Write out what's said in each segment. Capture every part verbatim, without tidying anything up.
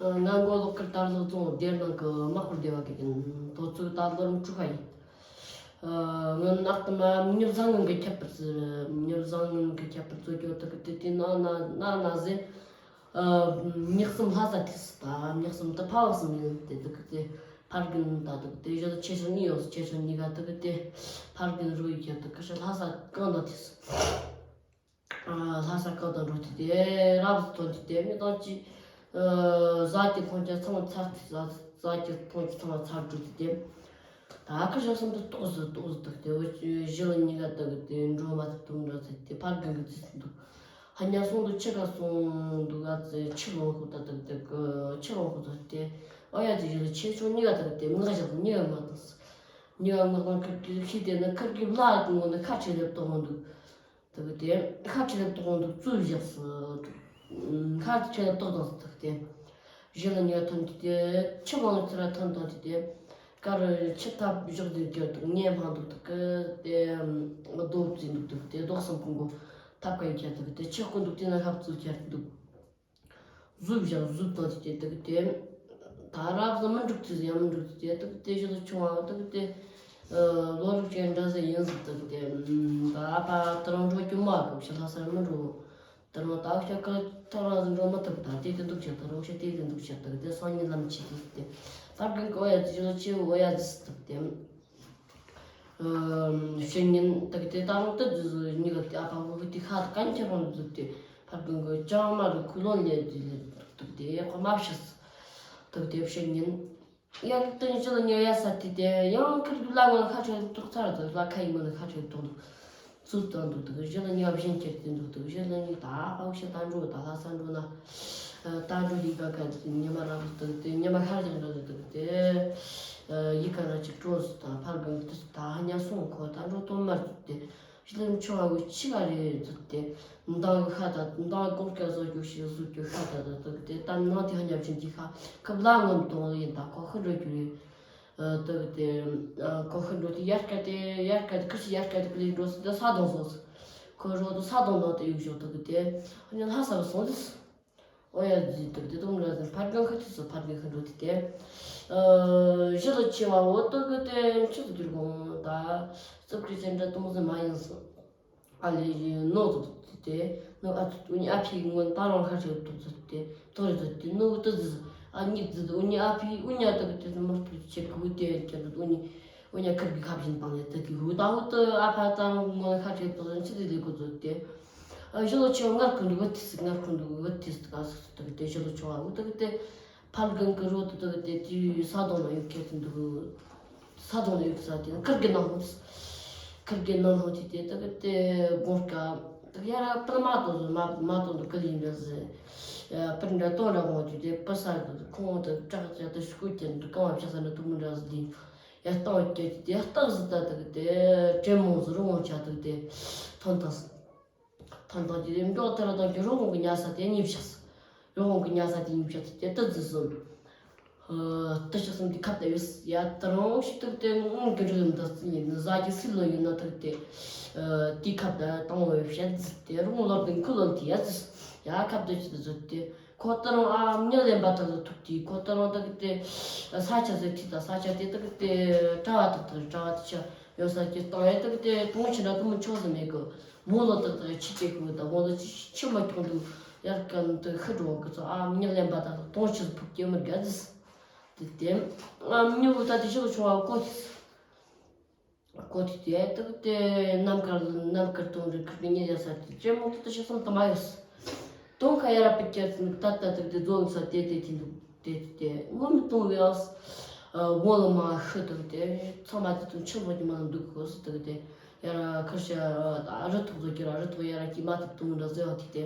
ང་མགོ་ལོག་ཁུལ་དར་ལག་རྫོང་སྡེར་ནང་གི་དམག་ཁུལ་སྡེ་བ་གི་ཡིན། དོ་ཚིགས་ད་ལོར་འཁྲུག་ཁ་ཡིན། ངན་ནག་དུ་མ་མྱི་བཟང་ངན་གི་ཁྱད་པར་ཟེར། མྱི་བཟང་ངན་གི་ཁྱད་པར་ཚོ་ཀྱོ་དུ་གི་དེ་དེ་ན་ན་ན་ན་ཟེ། མྱི་གསུམ་ལྷ་ས་ཐིག་སི་ད་མྱི་གསུམ་དུ་ཕ་བ་གསུམ་ཡིན་དེ་དུ་གི་དེ་ཕར་གིན་ད་དུ་གི་དེ་བཞི་ཆེ་ཆུང་གཉིས་ཡོད། ཆེ་ཆུང་གཉིས་ཀ་དུ་གི་དེ་ཕར་གིན་རུ་ཡི་ཁྱད་དུ་གི་ཤི་ལྷ་ས་གང་ད་ཐིག་སི། ལྷ་ས་ཁ་དང་འགྲོ་དུས་དེ་རབ་ཏུ་ཐོན་དུས་དེ་མི་དང་ཅི། བཟའ་གྱི་འཐུང་གྱི་ཚང་མ་ཚར་དུས་བཟའ་གྱི་འཐུང་གྱི་ཚང་མ་ཚར་འགྲོ་དུས་དེ། ད་ཁ་ཤ་གསུམ་དུ་ཏོག་ཟི་ཏོག་ཟི་དུ་དེ་བུ་ཞི་ལ་གཉིས་ཀ་དག་དེ་འགྲོ་མ་ཐུབ་དུ་འགྲོ་ཟེར་དེ་ཕར་གི་གི་ཙི་འདུག་ཧ་ཉ་སོང་དུ་ཆི་ག་སོང་འདུག་ཨ་ཙི་ཆི་ལོང་ཁུ་ད་དག་དེ་གི་ཆི་ལོང་ཁུ་ད་དེ། ཨོ་ཡ་ཙི་ཞི་ལ་ཆེ་ཆུང་གཉིས་ཀ་དག་དེ་མི་ག་ཞག་གཉིས་ཀ་ངོ་དང་གཉིས་ཀ་ངོ་དང་ཁིར་གི་ཤི་དེ་ན་ཁིར་གི་བླ་གི་ངོ་ན་ཁ་ཆེ་ལེབ་ཏོ་ངོ་འདུག་དག་དེ་ཁ་ཁྲེལ་ཏོག་འདུག་བཙུགས་བཞག་སོ། ཁ་ཁྲེལ་ཏོག་དང་དག་དེ་གཞི་ལ་ཉལ་ཐོན་དུས་དེ་ཆུ་བང་ཚུར་ཐོན་དང་དུས་དེ་ཀར་ཆུ་ཐབ་བཞག་དུས་ཀྱི་དུག་ངས་མ་འདུག་དུག་གི་དེ་རྡོ་བཙུགས་འདུག་དུག་དེ་རྡོ་གསུམ་ཀུན་གོ་ཐབ་ཀ་ཡི་ཁྱེར་དུག་དེ་ཆུ་ཀུན་འདུག་དེ་ན་ཁབ་བཙུགས་ཁྱེར་འདུག་བཟོས་བཞག་བཟོས་བཏང་དུས་དེ་དུག་དེ། ད་རབ་ཟ་མི་འགྲུབ་དུས་ཡང་མི་འགྲུབ་དུས་དེ་དུག་དེ་ཞིག་ཏུ་ཆུང་བ་དུག་དེ། ལོ་རིགས་ཅན་འདྲ་ཟེ་ཡིན་ཟིག་དུག་དེ། ད་ཨ་ཕ་དུ་རང་འགྲོ་རྒྱུ་མ་དགོས་ཤི་ལྷ་སར་མི་འགྲོ། དུ་རང་ད་ཤ་ཀ་ཐོ་རང་ཟིག་འགྲོ་མི་ཐུབ་ད་དེ་དེ་འདུག་ཤ་དུ་རང་ཤ་དེ་དེ་འདུག་ཤ་དུག་དེ་སང་ཉིན་ལམ་ཆེ་དུག་དེ། ད་རྒན་གི་ཨོ་ཡ་ཟི་ཞིག་ཆེ་ཨོ་ཡ་ཟི་དུག་དེ། ཕྱི་ཉིན་དག་དེ་ད་རུང་ཏི་ཙི་ཙི་གཉིས་ཀ་དེ་ཨ་ཕ་བུ་གི་དེ་ཁ་དག་གན་ཁྱེར་ཁོང་ཙི་དེ་ཕར་གི་གི་ཅང་མ་རུ་ཁུ་ལོན་ལེ་དེ་ལེ་དག་དེ་ཁོ་མ་ཕྱི་སི་དག་དེ་ཕྱི་ཉིན་ཡང་ཏི་ཙི་ལ་ཉོ་ཡ་ས་དེ་དེ་ཡང་ཁིར་གི་ལ་ངོ་ན་ཁ་ཁྲེལ་ཏོག་ཚར་དུ་ལ་ཁ་ཡི་ངོ་ན་ཁ་ཁྲེལ་ཏོག་འདུག་ཚུལ་དང་འདུག་དུག་གཞི་ལ་ཉ་བཞིན་ཁྱེར་ཏེ་འདུག་དུག་གཞི་ལ་ཉི་ད་ཧ་བ་ཤ་ད་འགྲོ་ད་ལྷ་ས་འགྲོ་ན། ད་འགྲོ་ཡི་ག་ག་ཉི་མ་ར་དུག་དེ་ཉི་མ་ཤར་ཅིག་འགྲོ་དུག་དེ། ཡི་ག་ར་ཅིག་འགྲོ་སུ་ད་ཕར་གང་དུ་ད་ཧ་ཉ་སོང་ཁོ་ད་འགྲོ་དོན་མར་དུག་དེ། ཞི་ལམ་ཆུང་བ་བུ་ཆི་ག་རེ་དུག་དེ། མདང་གི་ཤ་ད་མདང་གོང་སྐྱ་བཟོ་རྒྱུ་ཤི་བཟོ་རྒྱུ་ཤ་ད་ད་དུག་དེ་ད་ནང་དེ་ཧ་ཉ་བཞིན་གྱི་ཤ་ཁབ་ལ་ངོམ་དོང་ཡིན་ད་ཁོ་ཤི་འགྲོ་རྒྱུ་རེད། དུག་དེ། ཁོ་ཤི་འགྲོ་དེ་ཡར་སྐད་དེ་ཡར་སྐད་དེ་ཁུ་ཤི་ཡར་སྐད་དེ་ཁུ་ལི་འགྲོ་སི་དེ་ས་དོང་སོང་སི། ཁོ་རོ་དུ་ས་དོང་ནང་དུ་གཡུག་ཞོག་དུག་དེ། ཨ་ནི་ལྷ་ས་བ་སོང་དུས། ཨོ་ཡ་ཟི་དུག་དེ་དུམ་ར་ཟི་ཕར་གང་ཁ་ཐུག་སི་ཕར་གང་ཁ་འགྲོ་དེ་དེ། ཞི་ལ་ཆེ་བ་འོ་དུག་དེ་ཆུ་དུ་གྱུར་གོང་ད། རྩུབ་ཀྱི་ཅན་འདྲ་དུང་ཟི་མ་ཡིན་སི། ཨ་ལེ་ཡི་ནོ་ཙོ་ཏེ་ནོ་ཨ་ཙོ་ཨུ་ཉི་ཨ་ཕི་ངོ་ད་རང་ཁ་ཆེ་ཏོ་ཙོ་ཏེ་ཏོ་རེ་ཙོ་ཏེ་ནོ་ཏོ་ཙི་ཨ་ཉི་ཙི་ཨུ་ཉི་ཨ་ཕི་ཨུ་ཉ་ཏོ་ཏེ་ཏོ་མོ་ཏོ་ཆེ་ཁུ་ཏེ་ཀྱ་ཏོ་ཨུ་ཉི་ཨུ་ཉ་ཁར་གི་ཁབ་བཞིན་པང་ལེ་ཏོ་གི་ཧུ་ད་ཧུ་ཏོ་ཨ་ཕ་ད་རང་ངོ་ཁ་ཆེ་ཏོ་ཙི་ཏེ་ལེ་གོ་ཙོ་ཏེ། ཨ་ཞོ་ལོ་ཆེ་ངར་ཁུ་འདུག་བུ་ཏི་སི་ངར་ཁུ་འདུག་བུ་ཏི་སི་ཏ་སི་ཏོ་ཏེ་ཞོ་ལོ་ཆེ་བ་ཧུ་ཏོ་ཏེ། ཕར་གང་གི་རོ་ཏོ་ཏོ་ཏེ་ཏི་ས་དོང་ལ་ཡུག་ཁྱེར་ཏེ་འདུག་ས་དོང་ལ་ཡུག་ས་ཏེ་ཁར་གི་ནང་ཧོ། ཁར་གི་ནང་ཧོ་ཏི་ཏེ་ཏོ་ཏེ་གོར་ཀ་ཏོ་ཡ་ར་པར་མ་ཏོ་ཟི་མ་མ་ཏོ་འདུག་གི་ལིན་ར་ཟི། པར་འདྲ་ཏོ་ར་ཧོ་ཏི་ཏེ་པ་ས་ཁོང་ཏོ་ཀྲག་ཅ་ཏོ་ཤུ་ཀུ་ཏེ་འདུག་གང་བ་ཕྱ་ས་ན་ཏུ་མུ་ར་ཟི་ལིན། ཡ་སྟོང་ཀྱེ་ཏི་ཏེ་སྟག་ཟི་ཏ་ཏོ་ཏེ་ཏྲེ་མོ་ཟི་རུ་ཧོ་ཆ་ཏོ་ཏེ་ཐོན་ཏང་ཟི། ཐང་ཐང་གི་རིམ་གྲོགས་དེ་ར་དང་གི་རོ་ཧོང་གི་ཉ་ས་དེ་གཉིས་བཞག་སི། རོ་ཧོང་གི་ཉ་ས་དེ་གཉིས་བཞག་སི་དེ་ཏི་ཙི་ཟི། ཏི་ཤག་སམ་དེ་ཁབ་ཏ་ཡོད་སི་ཡ་ཏི་རང་ཤི་ཏི་དེ་ངོང་གི་རིག་ལམ་ད་ཙི་ཡིན་ཟ་གི་སི་ལོ་ཡིན་ན་ཏི་དེ། དེ་ཁབ་ཏ་དང་བོ་བཤད་ཟི་དེ་རོང་ལོར་དེ་ཁུ་ལོན་དེ་ཡ་ཟི། ཡ་ཁབ་ཏ་ཅི་ཏི་ཟི་དེ། ཁོ་ཏི་རང་ཨ་མྱི་ལེན་པ་ཏི་ཟི་ཐུག་དེ་ཁོ་ཏི་རང་ཏི་དེ། ས་ཆ་ཟི་ཐི་ད་ས་ཆ་དེ་ཏི་དེ་གྲྭ་བ་ཏི་ཏི་གྲྭ་བ་ཏི་ཆ་ཡོད་ས་ཀྱི་སྟངས་ཡ་ཏི་དེ་དོང་ཆི་འདྲ་ཏི་མི་ཆོག་ཟི་མེད་གི། མོ་ལོ་ཏག་ཏག་ཆི་ཏེ་ཁུ་ད་མོ་ལོ་ཆི་ཆི་མ་ཁྱོང་དུ་ཡར་ཀན་དུ་ཤི་འགྲོ་གི་ཚོ་ཨ་མྱི་ལེན་པ་ཏག་ཏག་དོང་ཆི་ཕུག་སྐྱེ་མི་དགའ་ཟིས། དེ་དེ་ཨ་མྱི་བུ་ད་དེ་ཤི་ཆུང་བ་ཀོ་ཐི་ཀོ་ཐི་དེ་ཏག་དེ་ནམ་མཁར་ནམ་མཁར་དོང་རི་ཁུར་གི་ཉེ་ཡ་ས་དེ་ཅེ་མོ་ཏག་ཏག་ཤི་སོང་ད་མ་ཡོད། དོང་ཁ་ཡ་ར་པི་ཀྱར་ཏག་ཏག་ཏག་དེ་རྫོང་ས་དེ་དེ་དེ་འདུག་དེ་དེ་ངོ་མི་གཏོང་བའི་ཨ་སི། ཝང་ལ་མ་ཤི་དང་དེ་ཚང་མ་དེ་དང་ཆུ་བཟོ་གི་མ་འདུག་གོ་སི་དང་དེ་ཡ་ར་ཁར་ཤ་རི་ཐོག་བཟོ་གི་ར་རི་ཐོག་ཡ་ར་གི་མ་དེ་དང་འདྲ་བཟོ་བ་དེ་དེ་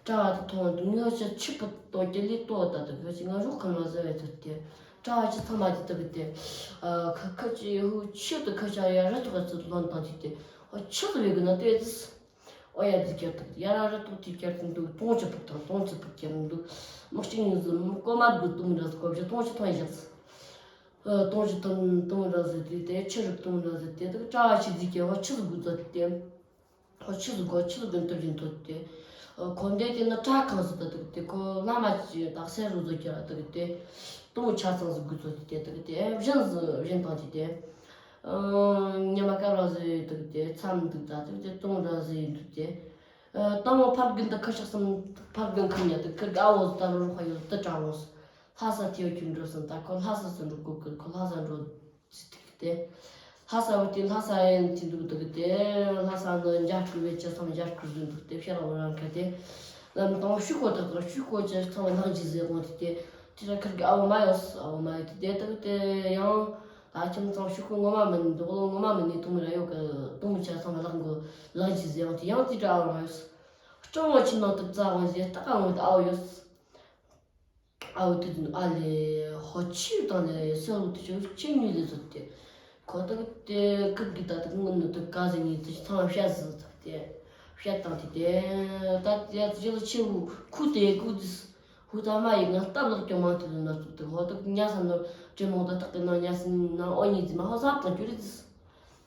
གྲྭ་བ་དེ་མཐོང་དུ་ངོ་ཤ་ཆུ་པུ་ཏོ་གི་ལི་ཏོ་ད་དང་ཁ་ཅི་ང་རོ་ཁ་མ་བཟོ་བའི་དུ་དེ་གྲྭ་བ་ཆུ་ཚང་མ་དེ་དང་དེ་ཁ་ཁ་ཅི་ཧུ་ཆུ་དང་ཁ་ཤ་ཡ་རི་ཐོག་ཚུ་ལོན་དང་དེ་དེ་ཆུ་བཟོ་བའི་གི་ན་དེ་དེ། ཨོ་ཡ་དེ་ཀྱར་དུ་ཡ་ར་རི་ཐོག་དེ་ཀྱར་དུ་འདུག་དོང་ཆུ་ཕུག་དང་དོང་ཆུ་ཕུག་ཀྱར་འདུག་མི་གཅིག་གཉིས་ཟིག་མི་ཀོ་མ་དགུ་དུང་ར་ཟིག་ཀོ་བཞི་དོང་ཆུ་ཐོན་བཞག་ཟིག་དོང་ཆུ་ཐོན་དུང་ར་ཟིག་དེ་དེ་ཆུ་རུ་དུང་ར་ཟིག་དེ་དུ་གྲྭ་བ་ཆི་ཟིག་ཀྱེ་ཧོ་ཆུ་ཟིག་དགུ་ཙོ་དེ་ཧོ་ཆུ་ཟིག་གོ་ཆུ་ཟིག་དུང་ཐུབ་བཞིན་དུ་དེ་ ཨ་ཁོ་འདས་དེ་ནི་བྲག་ཁང་ཟིག་ད་དུག་དེ་ཁོ་བླ་མ་ཅིག་ད་སེ་རུ་ཟོ་ཁྱེར་དུག་དེ། དུང་ཆ་ཚང་ཟིག་དགོས་ཚོད་དེ་དུག་དེ་བཞིན་ཟིག་བཞིན་དང་དེ་དེ། ཨ་ཉི་མ་དཀར་བ་ཟིག་དུག་དེ་མཚམས་དུག་ད་དུག་དེ་དུང་ར་ཟིག་ཡིན་དུག་དེ། ཨ་དང་པོ་ཕར་རྒན་ད་ཁ་ཤགས་སམ་ཕར་རྒན་ཁམ་ཉ་དུག་ཁིར་ག་ཨ་བོ་ཟིག་ད་རུ་རུ་ཁ་ཡོད་དུ་དྲང་ལོང་ཟིག་ལྷ་ས་ཐེའུ་ཁྱུག་འགྲོ་སོང་ད་ཁོ་ལྷ་ས་སུ་འགྲོ་དགོས་ཁིར་ཁོ་ལྷ་ས་འགྲོ། ཟེར་དུག་དེ། ལྷ་ས་བུ་དེ་ལྷ་ས་ཡན་དེ་འདུག་དུག་དེ། ལྷ་ས་ནི་འཇའ་སྐུ་བའི་ཅི་སོང་འཇའ་སྐུ་ཟིན་དུག་དེ་ཕྱིར་རང་རང་ཁ་དེ། ལམ་དང་ཤུག་ཁོ་དག་དང་ཤུག་ཁོ་ཅི་ཚང་བ་ལག་ཇི་ཟེར་དགོངས་དེ་དེ། དེ་ར་ཁིར་གི་ཨ་བོ་མ་ཡོད་ཨ་བོ་མ་ཡོད་དེ་དེ་དུག་དེ་ཡང་། ད་ཁྱིམ་ཚང་ཤུག་ཁོ་ངོ་མ་མིན་འདུག་ལོ་ངོ་མ་མིན་ནི་དུང་ར་ཡོད་གི་དུང་ཅི་ཚང་བ་ལག་མགོ་ལག་ཇི་ཟེར་ཡང་དེ་ཡང་དེ་ར་ཨ་བོ་མ་ཡོད། སྤྲང་བོ་ཆེ་ནང་དུ་བཙའ་བ་ཟེར་ཏག་ཨ་བོ་དེ་ཨ་བོ་ཡོད། ཨའོ་དེ་དུས་ཨ་ལེ་ཧོ་ཆི་དང་ལེ་སེ་ལུ་དེ་ཆོ་ཆི་ཉུལ་ལེ་ཟེར་ཏེ། ཁོ་ཐག་དེ་ཁིར་གི་ད་དུ་ངུ་ནུ་དུ་ཀ་ཟེ་ཉི་དུ་ཚང་བཤད་ཟེར་ཏེ། བཤད་དང་དེ་དེ། ད་དེ་ཡ་དུ་ཅི་ལ་ཆེ་བུ་ཁུ་དེ་ཀུ་དུས། ཧུ་ད་མ་ཡི་ང་སྟབས་ལག་ཀྱང་མང་དུ་ལུ་ན་ཚུགས་ཏེ་ཧོ་ཐག་ཉ་ས་ནོ་ཅི་མོང་ད་ཐག་གི་ནང་ཉ་ས་ནང་ཨོ་ཉི་ཟི་མ་ཧོ་ཟབ་དང་ཅུ་རི་ཟེར།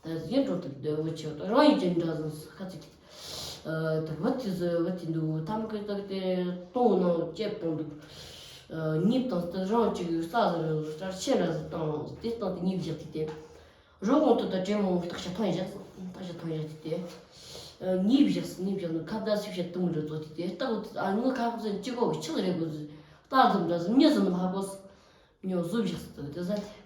ད་ཡིན་འགྲོ་དུ་བདེ་བོ་ཆེ་བ་དང་རང་ཡིན་ཅན་འདྲ་ཟིན་ཁ་ཚིག་གི། ཨ་དུ་བ་དེ་ཟོ་བ་དེ་འདུག་ཐམ་གི་དག་དེ་གཏོང་ནང་ལྕེབ་གཏོང་འདུག་ཨ་ཉིབ་དང་སྟེ་རང་གཅིག་གི་ས་ཟེར་ར་ཟེར་ཆེ་འདྲ་ཟིན་བཏང་དེ་བཏང་དེ་ཉིབ་བཞག་དེ་དེ། རོ་གོང་དུ་ད་དྲེ་མོང་བརྟག་བྱ་ཐོན་བཞག་བརྟག་བྱ་ཐོན་བཞག་དེ་དེ། ཨ་ཉིབ་བཞག་ཉིབ་བཞག་ནི་ཁ་བརྡ་སི་བྱ་དུང་འདྲ་ཚོ་དེ་དེ་རྟག་ཨ་ངུ་ཁ་ཁབ་ཟིན་གཅིག་གོ་གི་ཆག་རེ་གོ་ཟིན་རྟག་ཟིན་འདྲ་ཟིན་མྱི་ཟིན་ལ་ཧ་གོ་སི། མྱོ་བཟོ་བཞག་སི་དེ་ཟ་དེ།